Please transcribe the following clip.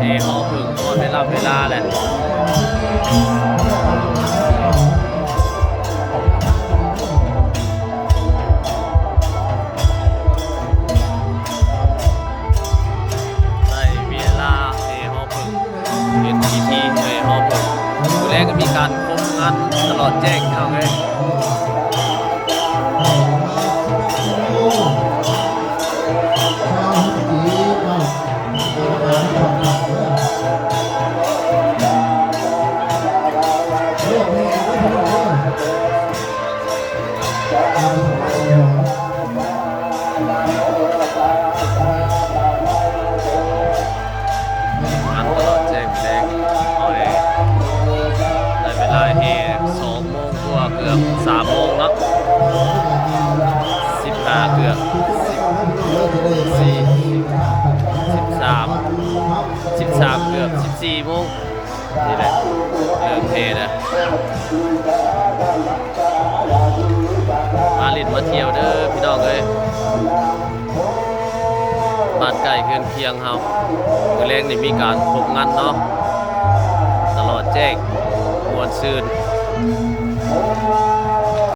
ແຫ່ຫໍເຜິ້ງ ຮອດເວລາ ເວລາແຫຼະ ໄດ້ເວລາແຫ່ຫໍເຜິ້ງ ເປັນພິທີແຫ່ຫໍເຜິ້ງ ມື້ແລງກໍມີການຄົມງານຕະຫຼອດແຈ້ງ ພີ່ນ້ອງເອີຍ. ງານຕະຫຼອດແຈ້ງແລງ ເອົາແດ່ ໄດ້ເວລາແຫ່ສອງໂມງກວ່າ ເກືອບສາມໂມງເນາະ ສິບຫ້າ ເກືອບສິບສີ່ ສິບສາມ ສິບສາມ ເກືອບສິບສີ່ໂມງ. ນີ້ແຫຼະ ເລີ່ມແຫ່ແລ້ວ ມາຫຼິ້ນມາທ່ຽວເດີພີ່ນ້ອງເອີຍ ບ້ານໃກ້ເຮືອນຄຽງເຮົາ ມື້ແລງນີ້ມີການຄົມງານເນາະ ຕະຫຼອດແຈ້ງ ມ່ວນຊື່ນ.